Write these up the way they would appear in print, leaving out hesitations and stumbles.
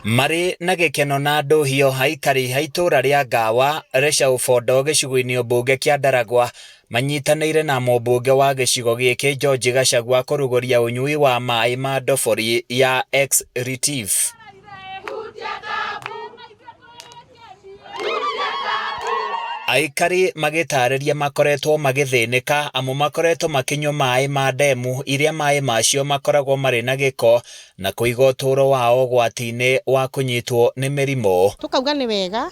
Marĩ na gĩkeno na ndũhio aikari a itũũra rĩa Ngawa, Rĩcaũ Bondo gĩcigo-inĩ mbunge kĩa Ndaragwa manyitanĩire na mũmbunge wa gĩcigo gĩkĩ George Gachagua kũrugũria ũnyui wa maĩ ma ndobori ya Ex-Retief. Aikari magĩtarĩria makoretwo magĩthĩnĩka amu makoretwo makĩnyua maĩ ma ndemu iria maĩ macio makoragwo marĩ na gĩko na kũiga ũtũũro wao ũgwati-inĩ wa kũnyitwo nĩ mĩrimũ. Tũkauga nĩ wega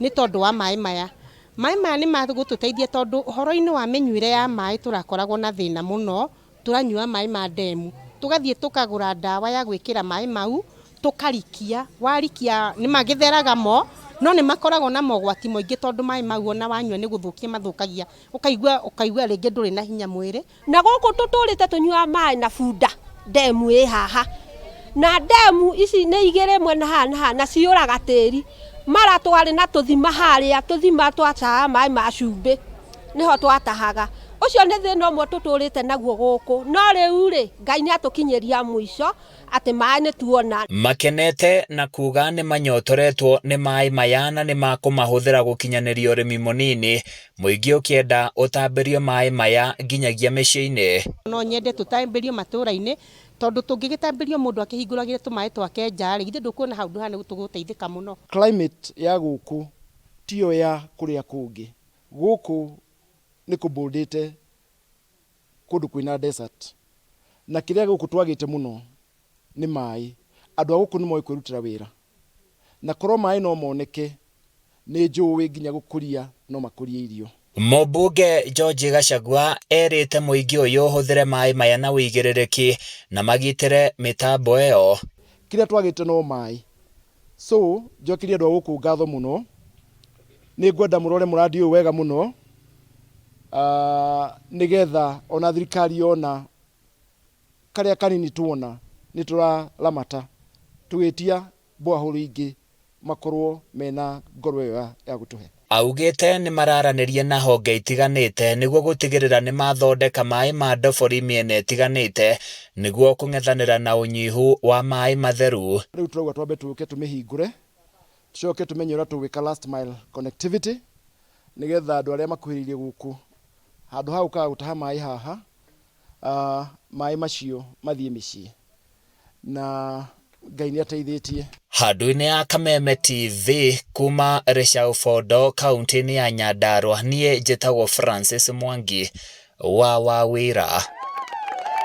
nĩ tondũ wa maĩ maya. Maĩ maya nĩ magũtũteithia tondũ ũhoro-inĩ wa mĩnyuĩre ya maĩ tũrakoragwo na thĩna mũno Tũranyua maĩ ma ndemu, tũgathiĩ tũkagũra ndawa ya gwĩkĩra maĩ mau, tũkarikia, warikia nĩ magĩtheraga mo, no nĩ makoragwo na mogwati maingĩ tondũ maĩ mau ona wanyua nĩ gũthũkia mathũkagia, ũkaigua ũkaigua rĩngĩ ndũrĩ na hinya mwĩrĩ. Na gũkũ tũtũrĩte tũnyuaga maĩ na bunda, ndemu ĩ haha, na ndemu ici nĩ igĩrĩ ĩmwe na haha na haha na ciyũraga tĩri. Mara twarĩ na tũthima harĩa, tũthima twatahaga maĩ ma cumbĩ, nĩho twatahaga. Ũcio nĩ thĩna ũmwe tũtũrĩte naguo gũkũ, no rĩu rĩ, Ngai nĩ atũkinyĩria mũico atĩ maĩ nĩ tuona. Makenete na kuga nĩ manyotoretwo nĩ maĩ maya na nĩ makũmahũthĩra gũkinyanĩria ũrĩmi mũnini, mũingĩ ũkĩenda ũtambĩrio maĩ maya nginyagia mĩciĩ-inĩ. No nyende tũtambĩrio matũra-inĩ, tondũ tũngĩgĩtambĩrio mũndũ akĩhingũragĩre tũmaĩ twake nja-rĩ, githĩ ndũkuona handũ haha nĩ tũgũteithĩka mũno. Climate ya gũkũ tiyo ya kũrĩa kũngĩ. Gũkũ nĩ kũ boldĩte kũndũ kwĩna desert na kĩrĩa gũkũ twagĩte mũno nĩ maĩ. Andũ a gũkũ nĩ moĩ kwĩrutĩra wĩra na korwo maĩ no moneke nĩ njũĩ nginya gũkũria no makũrie irio. Mũmbunge George Gachagua erĩte mũingĩ ũyũ ũhũthĩre maĩ maya na ũigĩrĩrĩki na magitĩre mĩtambo ĩyo. Kĩrĩa twagĩte no maĩ. So njokerie andũ a gũkũ ngatho mũno. Nĩ ngwenda mũrore mũrandi ũyũ wega mũno nĩgetha ona thirikari yona karĩa kanini tuona nĩ tũraramata tũgĩtia borehole ingĩ makorwo mena ngoro ĩyo ya gũtũhe. Augĩte nĩmararanĩria na honge itiganĩte nĩguo gũtigĩrĩra nĩmathondeka maĩ ma ndobori mĩena ĩtiganĩte nĩguo kũng'ethanĩra na ũnyihu wa maĩ matheru. Rĩu tũrauga twambe tũke tũmĩhingũre, tũcoke tũmenye ũrĩa tũgwĩka last mile connectivity, nĩgetha andũ arĩa makuhĩrĩirie gũkũ, handũ ha gũkaga gũtaha maĩ haha, maĩ macio mathiĩ mĩciĩ. Na Ngai nĩ ateithĩtie. Handũ-inĩ ya Kameme TV kuma Rĩcaũ Bondo kauntĩ-inĩ ya Nyandarua, niĩ njĩtagwo Francis Mwangi wa Wawĩra.